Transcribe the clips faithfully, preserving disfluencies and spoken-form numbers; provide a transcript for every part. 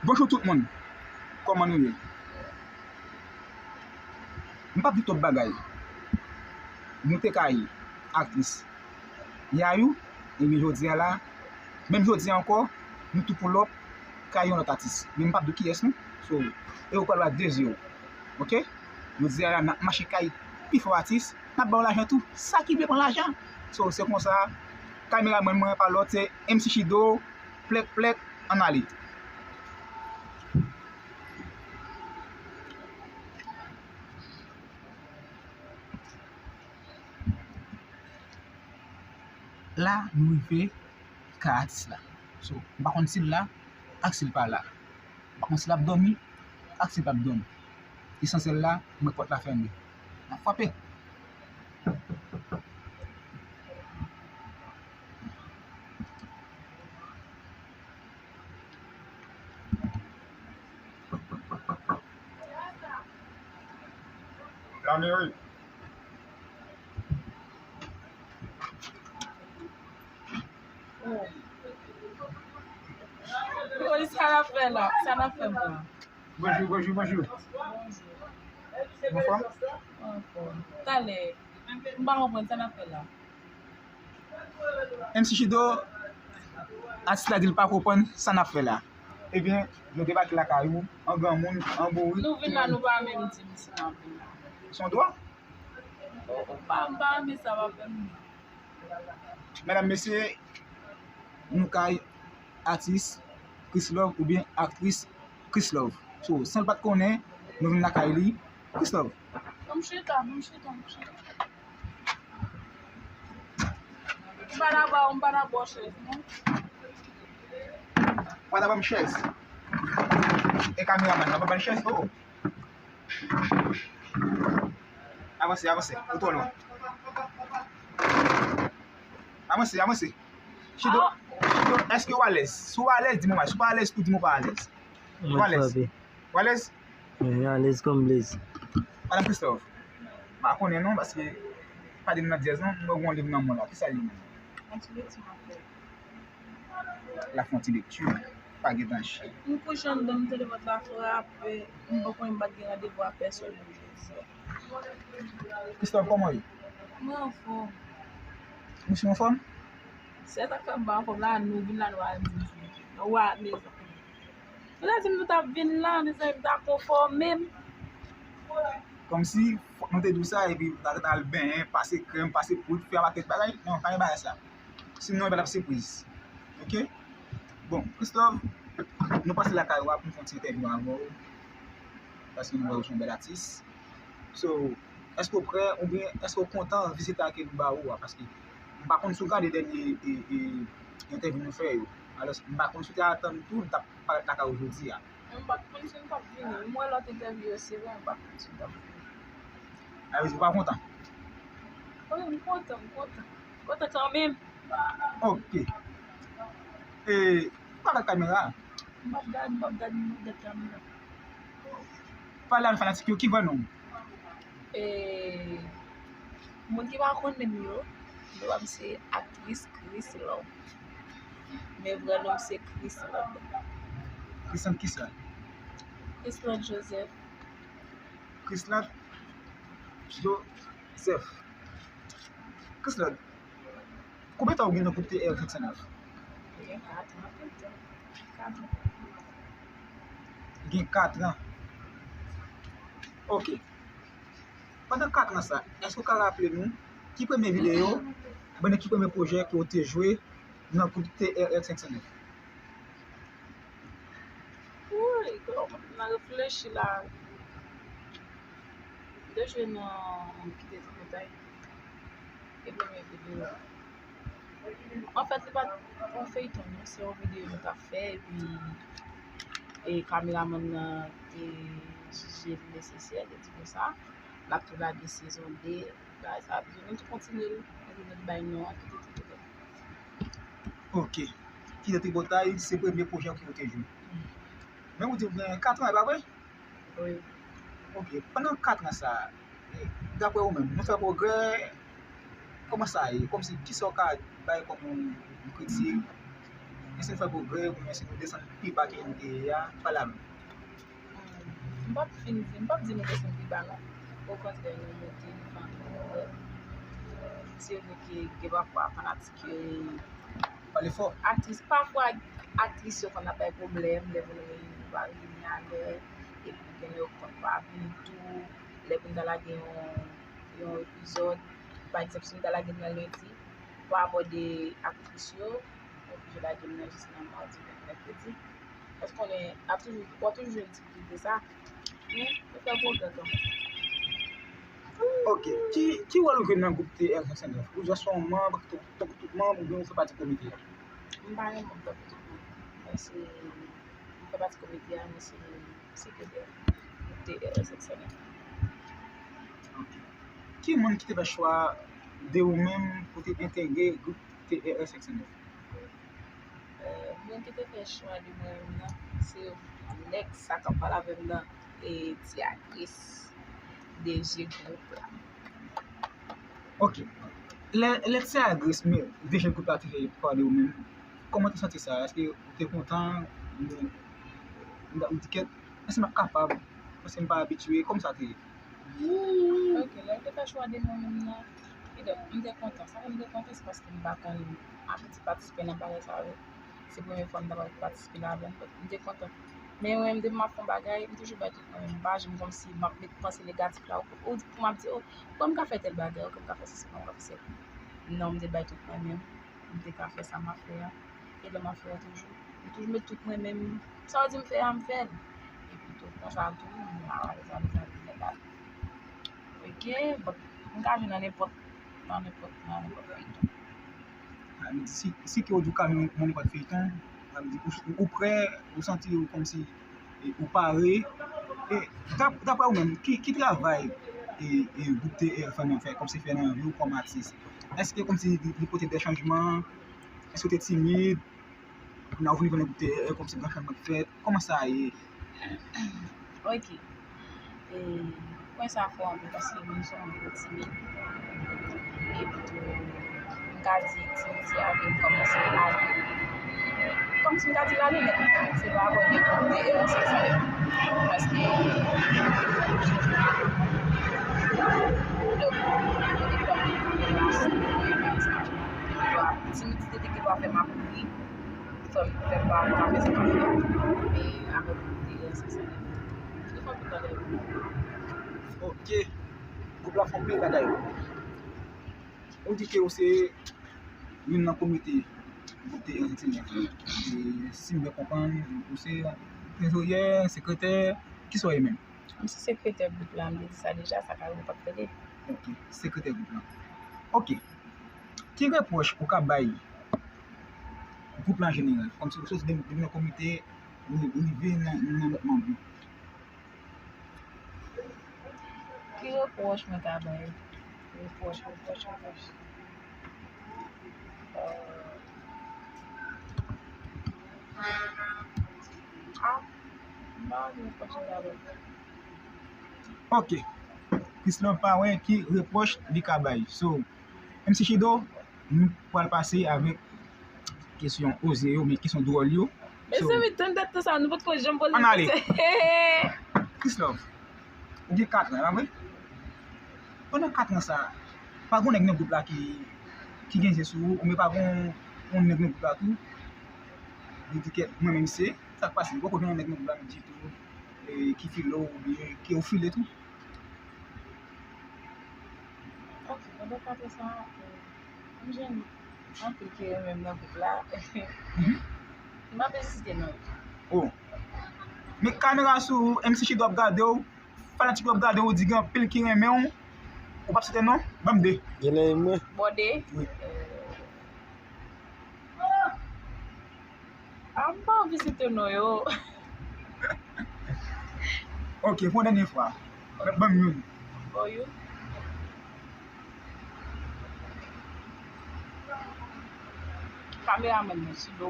Bonjou tout moun, kòman nou ye? M p ap di twòp bagay. Nou te ka ye aktris Yayou, epi jodi a la, menm jodi a ankò, nou tou pou lòp ka ye yon lòt atis. Men m p ap di w kiyès non. So, e ou pral wè ak de zye w. Oke? Jodi a la, n ap mache kay pi fò atis, n ap ba w lajan tou. Sa ki vle pran lajan. So, se konsa, kameramàn mwen pa lòt, se M C Chido, plèk, plèk, ann ale. La, nou rive kay atis la. So, m pa konn si l la, ak si l pa la. M pa konn si l ap dòmi, ak si l p ap dòmi. Lesansyèl la, m wè pòt la fèmen. N ap frape. La mairie. Woy, sa n ap fè la? Sa n ap fè m la? Bonjou, bonjou, bonjou. Bonjou. Ou anfòm? Anfòm. Talè, m pa konprann sa n ap fè la. M C Chido, atis la di l pa konprann sa n ap fè la. Ebyen, nou debake lakay ou, an granmoun, an bourik. Nou vin la, nou pa menm di m si n ap vin la. Se yon dwa? Ou pa, m pa renmen sa w ap fè m. Medam, mesye, nou kay atis Chrislove oubyen aktris Chrislove. So, san l pa t konnen, nou vin lakay li, Chrislove. Ban m chita, ban m chita, ban m chita. M pa ta ba w, m pa ta ba w chèz, non. Pa ta ban m chèz. E kameramann nan, pa ban l chèz, oh, oh. Avanse, avanse. Ou twò lwen. Avanse, avanse. Chido, Chido, èske w alèz? Si w alèz, di m w alèz. Si w pa alèz tou, di m w pa alèz. Ou alèz? Ou alèz? Mwen alèz kòm blez. Madanm Christophe, m pa konnen non, paske pa di m nan dyèz non, m wè gon liv nan men w la. Kisa l ye menm? Yon ti lekti m ap fè. L ap fè yon ti lekti, pa gen danje. M kouche anndan, m tande pòt la frape, m pa konnen m pa t gen randevou ak pèsòn menm jodi a. Christophe, kòman w ye? Mwen anfòm. Misye anfòm? Se sa k fè m pa anfòm la, nou vin la, nou al di m. Nou wè mezanmi. Nou ta di m nou t ap vin la, mezanmi, m ta konfòme m. Kòmsi fòk nou te di w sa, epi nou ta al benyen, pase krèm, pase poud, fè yon pakèt bagay. Non, pa gen bagay sa. Sinon, e pa t ap sipriz. Oke? Bon, Christophe, nou pase lakay ou a pou n fè yon ti entèvyou avè w. Paske nou wè w se yon bèl atis. So, èske w prè oubyen èske w kontan vizit la ke nou ba ou a? Paske m pa konn si w gade dènye, e, e, entèvyou nou fè yo. Alò, m pa konn si w te atann tou, m t ap parèt lakay ou jodi a. M pa t konn si m t ap vini. M wè lòt entèvyou yo, se vre, m pa t konn si m t ap vini. A vle di ou pa kontan? Wi, m kontan, m kontan. M kontan kanmenm. Oke. E, ou pa gad kamera a? M p ap gad, m p ap gad, m p ap gad kamera. Pale avèk fanatik yo, ki vrè non w? E, moun ki pa konnen m yo, yo wè m se aktris Chrislove. Men vrè non m se Chrislande. Chrislande kisa? Chrislande Joseph. Chrislande Joseph. Chrislande, konbyen tan ou gen nan gwoup T R senk san nèf? Gen kat an, kat an. Gen kat an. Oke. Pandan kat an sa, èske w ka raple nou ki premye videyo, oubyen ki premye pwojè ke w te jwe nan gwoup T R X senk san nèf? Woy, kòman m nan reflechi la. M te jwe nan Kite Tripotay. E premye videyo. Anfèt, li pa t yon feyton, non, se yon videyo nou t ap fè, epi e kameramann nan te jije li nesesè, li di konsa, n ap tou lage sezon de, bagay sa ap vini, nou tou kontinye l, epi nou t bay non an Kite Tripotay. Oke. Kite Tripotay, se premye pwojè w ki w te jwe. Men ou di w gen kat an, e pa vre? Wi. Oke. Pandan kat an sa a, e, daprè ou menm, nou fè pwogrè? Kòman sa ye? Kòmsi, kisa w ka bay kòm yon, yon kritik? Si n fè pwogrè, oubyen si nou desann pi ba ke n te ye a, pale avè m. M p ap fin di, m p ap di nou desann pi ba non. Okontrè, nou monte, nou fè anpil pwogrè. Se vre ke gen pafwa fanatik yo, Pale fò. Aktris, pafwa aktris yo konn ap bay pwoblèm, lè pou nou pa vini alè, epi gen lè yo konn pa vini tou, lè pou n ta lage yon, yon epizòd, pa egzanp, si n ta lage l nan lendi, pou abòde aktris yo, oblije lage l nan jis nan madi, mèkredi. Paske konnen, ap toujou, w ap toujou jwenn difikilte sa. Men, nou fè pwogrè kanmenm. Ok. Ki, ki wòl ou jwe nan gwoup T R senk senk nèf? Ou jwe sou yon manm, tankou tout manm, oubyen ou fè pati komite a? M pa yon manm tankou tout moun. Mwen se, m fè pati komite a, mwen se sekretè gwoup T R senk senk nèf. Ki moun ki te fè chwa de ou menm pou te entegre gwoup T R senk senk nèf? Moun ki te fè chwa de mwen menm nan, se nèg sa k ap pale avè m nan, e Ti Akris, D J gwoup la. Ok. Lè, lè Ti Akris, men, D J gwoup la te fè chwa de ou menm, kòman ou te santi sa? Èske ou te kontan? Ou, ou di kèt, èske m ap kapab? Paske m pa abitye, kòman sa te ye? Ok, lè yo te fè chwa de mwen menm nan, kidonk, m te kontan. Sa fè m te kontan, se paske m pa konn abitye patisipe nan bagay sa yo. Se premye fwa m t ap patisipe ladan l, donk m te kontan. Men mwen menm, depi m ap fè yon bagay, m toujou bay tout mwen menm. M pa janm kòmsi m ap met panse negatif la. Ou, ou di pou m ap di, o, kòman m ka fè tèl bagay, o, kòman m ka fè sesi, kòman m ka fè sela. Non, m te bay tout mwen menm. M te ka fè sa m ap fè a. E lè m ap fè a toujou, m toujou met tout mwen menm. Sa yo di m fè a, m fè l. Epi tou, konsa tou, m alèz, alèz, alèz, alèz. Ok, bon, m ka jwe nan nenpòt, nan nenpòt, nan nenpòt feyton. Sa vle di, si, si ke ou di ou ka jwe nan nenpòt feyton, sa vle di ou, ou prè, ou santi ou kòmsi, e, ou pare. E dap-, daprè ou menm, ki, ki travay, e, e gwoup T R fè nan, fè, kòmsi fè nan vi ou kòm atis? Èske kòmsi li, li pote de chanjman? Èske ou te timid? Kounye a ou vin jwenn gwoup T R, kòmsi gran chanjman k fèt. Kòman sa ye? Ok. E, pwen sa fè w anpil paske moun se yon moun ki timid. Epi tou, m ka di timidite a vin kòmanse ale. Kòmsi m ka di l ale nèt, se pa rapò de gwoup T R senk senk nèf. Paske, donk, yo te fè m vin kòmanse, timidite te gen dwa fè m ap kouri. Fè m, fè m pa ka fè sa m ap fè. Men avèk gwoup T R senk senk nèf, li fè m tout bagay. Ok. Gwoup la fè anpil bagay. Ou di ke ou se youn nan komite gwoup T R senk senk nèf. E si m byen konprann, ou se trezorye, sekretè, kisa w ye menm? M se sekretè gwoup la, m te di sa deja, sa ka rive w p ap tande. Ok, sekretè gwoup la. Ok. Ki repwòch ou ka bay gwoup la an jeneral? Kòmsi ou soti depi nan komite, ou rive nan, nan lòt manm yo. Ki repwòch mwen ka bay? Repwòch, repwòch, repwòch. Euh, ah, m pa wè repwòch mwen ka bay. Ok. Chrislove pa wè ki repwòch li ka bay. So, M C Chido, nou pral pase avèk kesyon oze yo, men kesyon dwòl yo. So, Mezanmi, tann dat tan sa, nou potko janm poze. Ann ale. Chrislove, ou gen katran, pa vre? Pandan katran sa, pa gen nèg nan gwoup la ki, ki gen je sou ou, oubyen pa gen yon nèg nan gwoup la tou, li di kèt, mwen menm se, sa k pase, poko gen yon nèg nan gwoup la ditou, e, ki file w, oubyen ki ou file tou? Ok, pandan katran sa, e, m jwenn anpil ki renmen m nan gwoup la. M pa bezwen site non yo. Oh. Men kamera sou ou, M C Chido ap gade w, fanatik yo ap gade w, ou di gen anpil ki renmen w, ou p ap site non? Ban m de. Genlè e mwen. Bon, de? Wi. Ah, m pa anvi site non yo. Ok, pou yon dènye fwa. Ban m youn. Bon, youn. Kameramann mwen, Chido.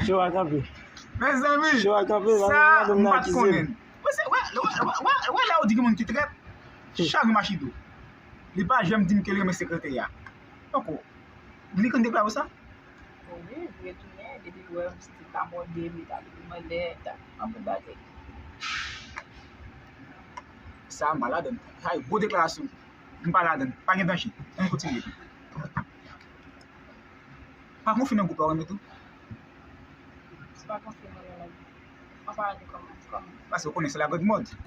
Show a kanpe. Mezanmi, Show a kanpe, sa madanm m nan pa t akize konnen. m. Wè, se, wè, wè, wè, wè, wè lè ou di gen moun ki trèt, chak jou m a Chido. Li pa janm di m ke l renmen sekretè a. Poko. Li konn deklare w sa? Wi, li retounen, depi l wè m, si l ta mòde m, li ta leve m anlè, li ta anpil bagay. Sa m pa ladann. Sa yo gwo deklarasyon. M pa ladann. Pa gen danje. Ann kontinye. Pa konfye nan gwoup la, w renmen tou? Se pa konfye mwen nan lòt. Anpalan de kòman, kòman? Paske w konnen se la grande mode.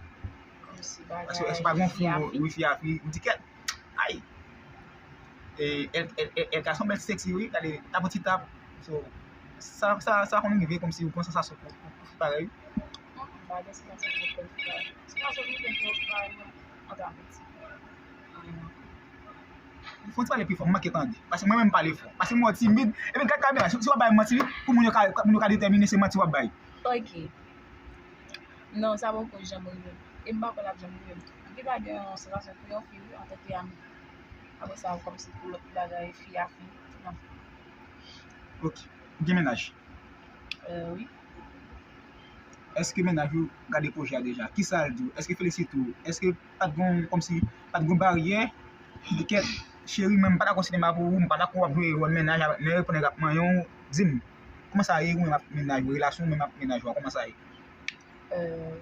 Kòmsi bagay. Paske èske pa gen yon fi a fi, wi, fi a fi, ou di kèt. Ay! E, el, el, el, el ka sanble seksi, wi, gade, tap yon ti tap. So, sa, sa, sa konn rive kòmsi ou gen sansasyon pou, pou, pou fi parèy ou. Pa gen sansasyon pou fi parèy. Sansasyon pou fi parèy mwen, an ta piti. Fò w ti pale pi fò, m manke tande. Paske mwen menm m pale fò. Paske m wè w timid. Epi gad kamera, si, si w ap bay manti, pou moun yo ka, moun yo ka detèmine se manti w ap bay. Ok. Non, sa poko janm rive m. E m pa kwè l ap janm rive m tou. M te ka gen yon sansasyon pou yon fi, wi, antanke ami. Apre sa, kòmsi pou lòt bagay, fi a fi, non. Ok. Ou gen mennaj? Euh, wi. Èske mennaj ou gade pwojè a deja? Kisa l di w? Èske felisite w? Èske pa t gon, kòmsi, pa t gon baryè ki di kèt, cheri, mwen, m pa dakò sinema pou ou, m pa dakò w ap jwe wòl mennaj avèk nèg, pandan nèg ap manyen w, di m, kòman sa ye, ou menm ak mennaj ou, relasyon ou menm ak mennaj ou a, kòman sa ye? Euh,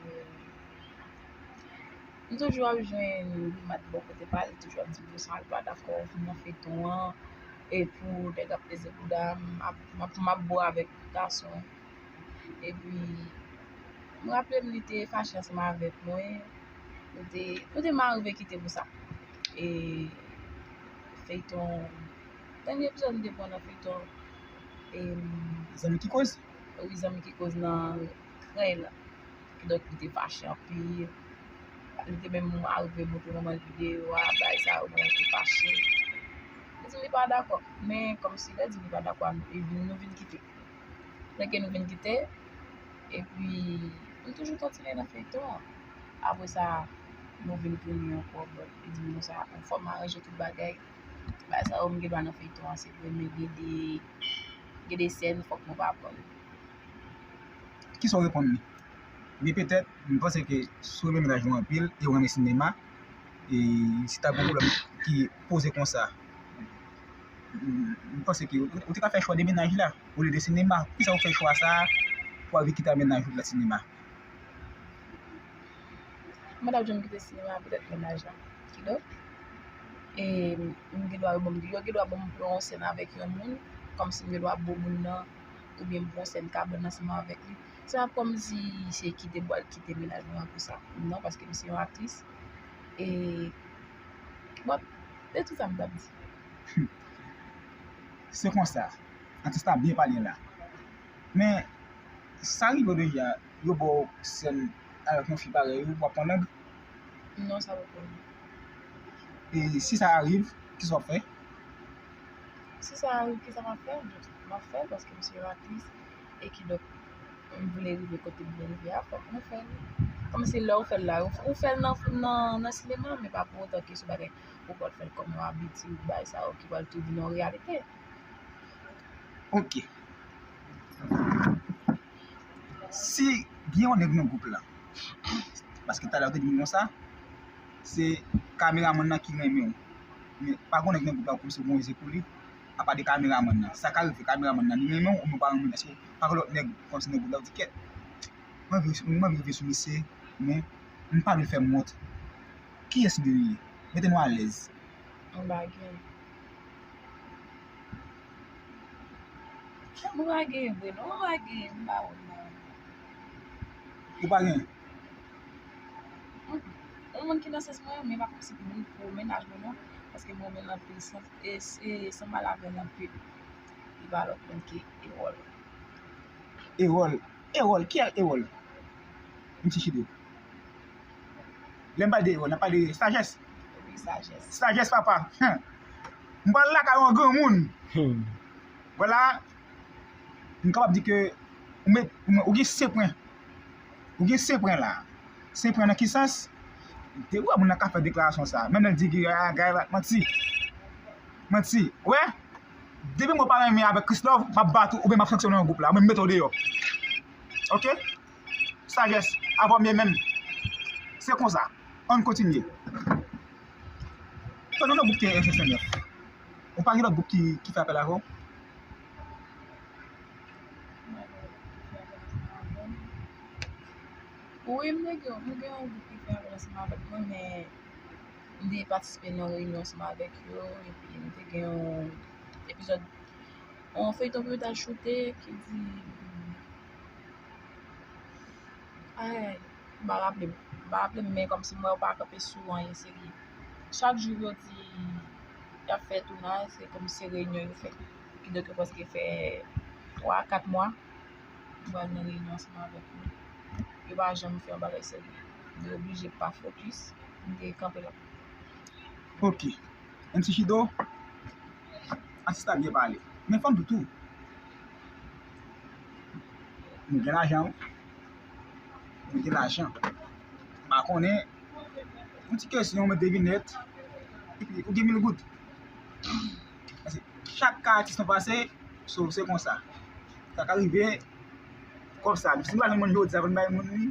m toujou ap jwenn remake bò kote pa l, li toujou ap di m konsa, l pa dakò vin nan feyton an, e pou nèg ap peze bouda m, m ap, m ap, m ap bo avèk gason. Epi, m raple m, li te fache ansanm avèk mwen. Nou te, nou te mal rive kite pou sa. E feyton, dènye epizòd nou te pran nan feyton, e, Zanmi ki koz? Wi, Zanmi ki koz nan tren la. Kidonk, li te fache anpil. Li te menm arive montre manman l videyo a, bagay sa yo, manman l te fache. Li di m li pa dakò. Men kòmsi lè l di m li pa dakò a, nou, e vin, nou vin kite. Lè ke nou vin kite, epi nou toujou kontinye nan feyton an. Apre sa, nou vin tounen ankò, bon, li di m konsa, fò m aranje tout bagay. Bagay sa yo m gen dwa nan feyton an, se vre, men gen de, gen de sèn, fòk mwen pa pran l. Kisa w reponn li? Men petèt, m panse ke si w renmen mennaj ou anpil e w renmen sinema, e si ta gen yon pwoblèm ki poze konsa, m, m panse ke ou, ou te ka fè chwa de mennaj la, olye de sinema. Poukisa ou fè chwa sa a pou w rive kite mennaj ou pou w al sinema? Mwen t ap janm kite sinema poutèt mennaj la. Kidonk, e, m gen dwa yo ban m, yo gen dwa ban m pran yon sèn avèk yon moun, kòmsi m gen dwa bo moun nan, oubyen m pran yon sèn kabann ansanm avèk li. Se pa kòmsi se kite pou al kite mennaj mwen an pou sa. Non, paske m se yon aktris. E, bon, se tout sa m t ap di. Se konsa. Atis la byen pale la. Men, sa rive w deja, yo ba w sèn avèk yon fi parèy ou, w ap pran lang? Non, sa poko rive. E si sa arive, kisa w ap fè? Si sa arive, kisa m ap fè? M ap fè l paske m se yon aktris e kidonk, m vle rive kote m vle rive a, fòk mwen fè l. Kòmsi lè ou fè l la, ou, ou fè l nan, nan, nan sinema, men pa pou otan ke se bagay ou pral fè l kòm yon abitid, bagay sa yo ki pral tou vin yon reyalite. Ok. Si gen yon nèg nan gwoup la, paske talè ou te di m konsa, se kameramann nan ki renmen w. Men pa gen yon nèg nan gwoup la ou kòmsi ou gen yon ze pou li, apa de kameramann nan. Sa ka rive kameramann nan li renmen w, ou menm ou pa renmen l, èske pa gen lòt nèg kòmsi nan gwoup la ou di kèt, mwen anvi, mwen anvi rive sou misye, men m pa vle fè m wont. Kiyès li ye? Mete nou alèz. M pa gen. Mwen pa gen vre non, mwen pa gen, m pa wè non. Ou pa gen? Mm. Yon moun ki nan sans mwen, men pa kòmsi pou moun, pou mennaj mwen non, paske mwen renmen l anpil, san, e, e, san mal avè l anpil. Li pa lòt moun ke Erol. Erol? Erol? Kiyès Erol? M ti chide. Lè m pale de Erol, n ap pale de Sajès. Wi, Sajès. Sajès, papa. M pral lakay yon granmoun. Hmm. Vwala, m kapab di ke ou met, ou gen senk pwen. Ou gen senk pwen la. Senk pwen nan ki sans? Te wè moun nan ka fè deklarasyon sa. Menm lè l di ke, ah, Gaël ap manti. Manti. Wè? Depi mwen pa renmen avèk Christophe, m ap bat ou, oubyen m ap sanksyone yon gwoup la, mwen m mete w deyò. Ok? Sajès, avan m ye menm. Se konsa. Ann kontinye. Tande yon gwoup ki te S S N F. Ou pa gen lòt gwoup ki, ki fè apèl avè w? Wi, m te gen, m gen yon gwoup ki fè apèl ansanm avèk mwen, men m te patisipe nan yon reyinyon ansanm avèk yo, epi m te gen yon epizòd, yon feyton pou yo t al choute ki di, ay, m pa raple m, m pa raple m, men kòmsi m wè yo pa kanpe sou anyen serye. Chak jou yo di y ap fè tounaj, se kòmsi se reyinyon yo fè. Kidonk yo prèske fè twa, kat mwa. M pral nan reyinyon ansanm avèk nou. Yo pa janm fè yon bagay serye. M te oblije pa fokis. M te kanpe la. Ok. M C Chido, atis la byen pale. Men fò m di w tou, nou gen lajan, wi. Nou gen lajan. M pa konnen, yon ti kesyon, yon devinèt, epi ou gen mil goud. Paske chak ka atis nou pase, so, se konsa. Sa ka rive, kòb sa. Si nou pa jwenn moun jodi a, pou nou bay moun li.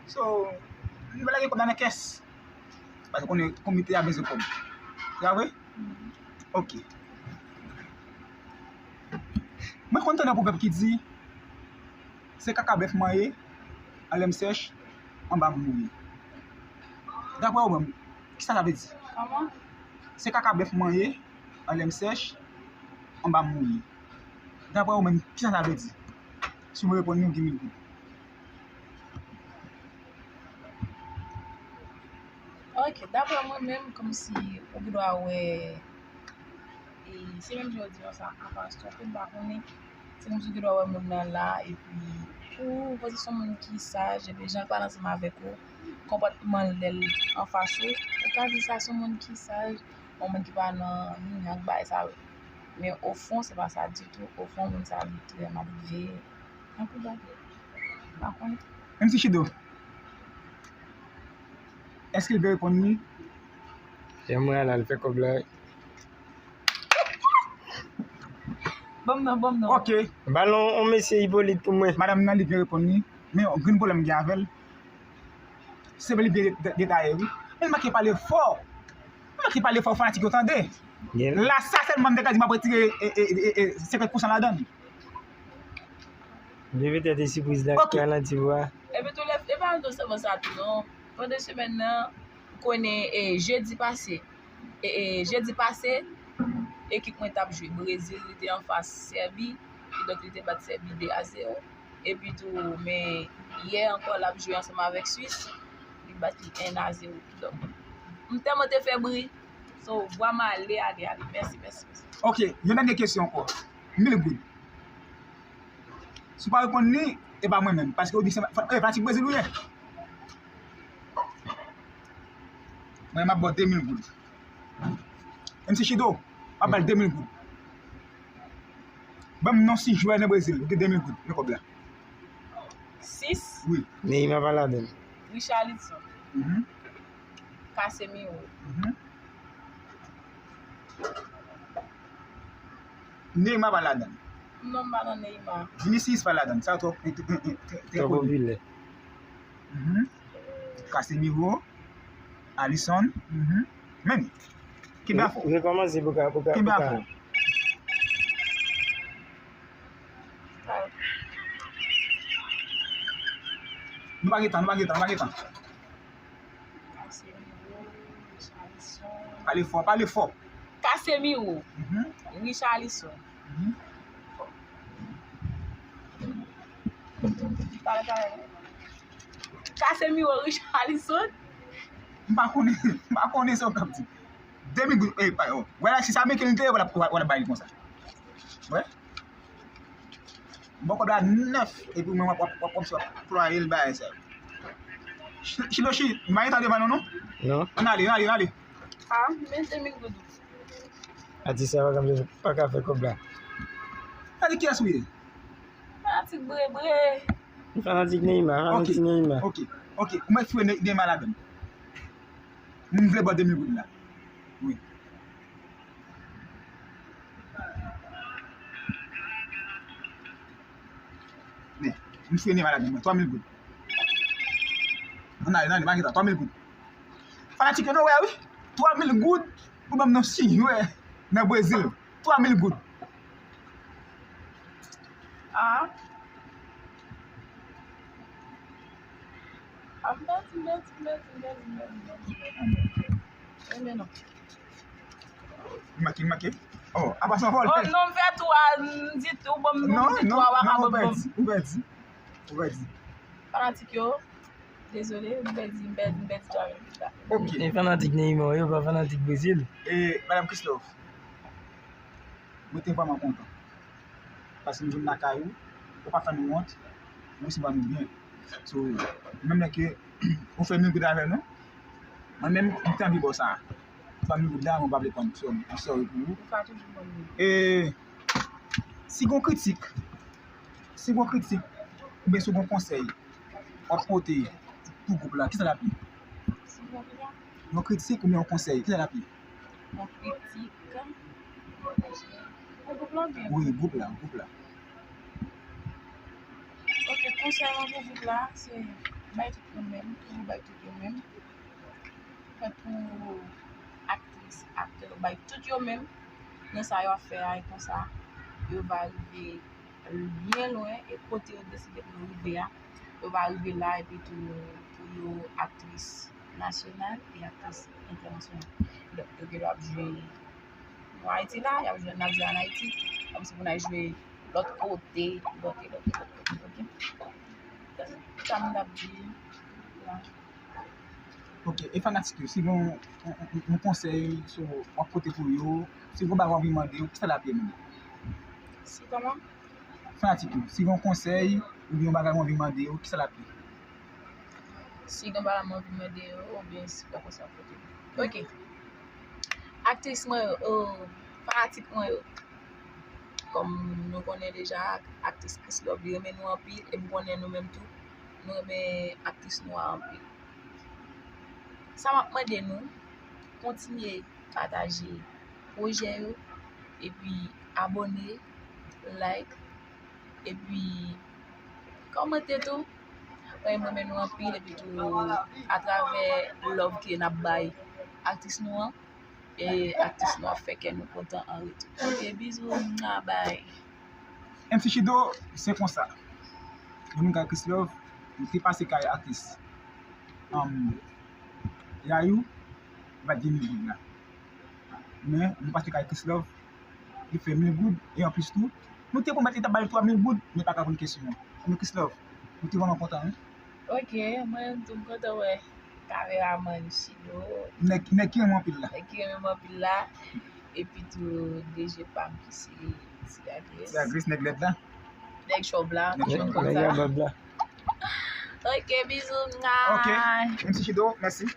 So, nou pa lage kòb la nan kès. Paske konnen komite a bezwen kòb. Se pa vre? Ok. Mwen konn tande yon pwovèb ki di, se kaka bèf mwen ye, anlè m sèch, anba m mouye. Daprè ou menm, kisa sa vle di? Kòman? Se kaka bèf mwen ye, anlè m sèch, anba m mouye. Daprè ou menm, kisa sa vle di? Si w reponn li, w gen mil goud. Ok, daprè mwen menm, kòmsi ou gen dwa wè, e, se menm jan yo di konsa, apa se twonpe, m pa konnen. Se kòmsi ou gen dwa wè moun nan la, epi ou wè se yon moun ki saj, epi jan l pale ansanm avèk ou, konpòtman l lè l anfas ou, ou ka di sa se yon moun ki saj, yon moun ki pa nan nyanyan ak bagay sa yo. Men ofon, se pa sa ditou. Ofon, moun sa li trè mal elve. Anpil bagay. M pa konnen. M C Chido, èske l vle reponn li? Janm wè a la, l fè kòb la. Ban m non, ban m non. Ok. Ba l yon, yon mesye Ipolit pou mwen. Madanm nan, li vle reponn li. Men yon grenn pwoblèm m gen avè l. Se vre li byen de-, de-, detaye, wi. Men l manke pale fò. Li manke pale fò, fanatik yo tande. Gen. La, sa sèlman m te ka di m ap retire, e, e, e, e, senkant pousan ladan l. Leve tèt e sipriz la ki ralanti vwa. Epi tou, lè, e pa nou sèlman sa tou, non. Pandan semèn nan, ou konnen, e, jedi pase, e, e, jedi pase, ekip mwen t ap jwe Brezil, li te anfas Sèbi, kidonk li te bat Sèbi de a zewo. Epi tou, men yè ankò, l ap jwe ansanm avèk Swis, li bat li en a zewo. Kidonk, m tèlman te fè bri, so, vwa m ale, ale, ale. Mèsi, mèsi, mèsi. Ok, yon dènye kesyon ankò. Mil goud. Si w pa reponn li, e pa mwen menm. Paske ou di se fa-, e, fanatik Brezil ou ye. Mwen, m ap ba w de mil goud. M C Chido, m ap ba l de mil goud. Ban m non sis jwè nan Brezil, ou gen de mil goud nan kòb la. Sis? Wi. Neymar pa ladan l. Richarlison. Mhm. Casemiro. Mhm. Neymar pa ladan. Non, m pa nan Neymar. Vinicius pa ladan. Sa twò, twò, twò, twò popilè. Mhm. Casemiro, Alisson, mhm. Men, kenbe afè w. Rekòmanse pou ka, pou ka, kenbe afè w. Nou pa gen tan, nou pa gen tan, nou pa gen tan. Casemiro, Richarlison. Pale fò, pale fò. Casemiro, mhm. Richarlison. Mhm. Pale, pale. Casemiro, Richarlison. M pa konnen, m pa konnen sa w t ap di. De mil goud, e, pa, o. Wè la, si sa Ameriken li te ye, wè l ap, wè l ap bay li konsa. Wè. M ba w kòb la nèf, epi mwen w ap, w ap, w ap kòmsi w ap plwaye l bagay sa yo. Chi-, Chilochi, m pa gen tan devan nou, non? Non. Ann ale, ann ale, ann ale. A, men de mil goud. Atis sa pa ka, pa ka fè kòb la. Gade kiyès ou ye? Fanatik Brebre. M fanatik Neymar, fanatik Neymar. Ok, ok. Ou mèt fouye Ne-, Neymar ladann. M vle ba w de mil goud la. Wi. Men, m fouye Neymar ladann, mwen, twa mil goud. Ann ale, ann ale, pa gen tan, twa mil goud. Fanatik yo, nou wè, wi. Twa mil goud pou ban m non sis jwè nan Brezil. twa mil goud. Ah. Ah, m pèdi, m pèdi, m pèdi, m pèdi, m pèdi, m pèdi, m pèdi. Enben non. M manke, m manke. Oh, apa sa vòlè? Oh, non, m fè twa, m di tou, bon, m di twa, w a ka ban m. Non, non, ou pèdi, ou pèdi. Ou pèdi. Fanatik yo, dezole, m pèdi, m pèdi, m pèdi twa mil goud la. Ok. Se fanatik Neymar yo, pa fanatik Brezil. E, Madam Chrislove, mwen te vrèman kontan. Paske nou vin lakay ou, ou pa fè nou wont, ou resevwa nou byen. So, menm lè ke ou fè mil goud avè nou, mwen menm, m te anvi ba w sa. Twa mil goud la, mwen pa vle pran, so, I'm sorry pou ou. Ou ka toujou ban m li. E, si gon kritik, si gon kritik, oubyen si gon konsèy, w ap pote pou gwoup la, kisa l ap ye? Si gon kritik? Yon kritik oubyen yon konsèy, kisa l ap ye? Yon kritik. Pou gwoup la oubyen? Wi, gwoup la, gwoup la. Ok, konsèy mwen pou gwoup la, se bay tout yo menm, toujou bay tout yo menm. Fè pou aktris, aktè, bay tout yo menm nan sa y ap fè a, e konsa, yo va rive byen lwen, e kote yo deside pou yo rive a, yo va rive la, epi tou, pou yo aktris nasyonal e aktris entènasyonal. Donk, yo gen dwa ap jwe nan Ayiti la, y ap jwe, n ap jwe ann Ayiti, kòmsi pou n al jwe lòt kote, lòt, lòt, lòt kote, ok? Sa m t ap di la. Ok, e fanatik yo, si gon yon, yon, yon, yon konsèy, so, w ap pote pou yo, si gon bagay w anvi mande yo, kisa l ap ye menm? Si kòman? Fanatik yo, si gon konsèy, oubyen yon bagay w anvi mande yo, kisa l ap ye? Si gen bagay m anvi mande yo, oubyen si poko sa kote. Ok. Aktris mwen yo, oh, fanatik mwen yo. Kòm nou konnen deja, aktris Chrislove, li renmen nou anpil, e m konnen nou menm tou, nou renmen aktris nou a anpil. Sa m ap mande nou, kontinye pataje pwojè yo, epi abòne, like, epi kòmante tou. Mwen, mwen renmen nou anpil, epi tou atravè love ke n ap bay aktris nou an, e aktris nou ap fè kè nou kontan an retou. Ok, bizou, mwa, bye. M C Chido, se konsa. Mwen menm kay Chrislove, m te pase kay aktris, um, Yayou, li pa t gen mil goud la. Men, nou pase kay Chrislove, li fè mil goud, e anplis tou, nou te pwomèt li t ap ba l twa mil goud, men pa ka reponn kesyon an. Men Chrislove, nou te vrèman kontan, wi. Ok, mwen tou m kontan wè kameramann Chido. Nèg, nèg ki renmen anpil la. Nèg ki renmen anpil la. Epi tou, D J pa m ki se Ti Agres. Ti Agres, nèg lèd la. Nèg chòv la, nèg chòv konsa. Nèg lèd la. Ok, bizou, mwa. Ok, M C Chido, mèsi.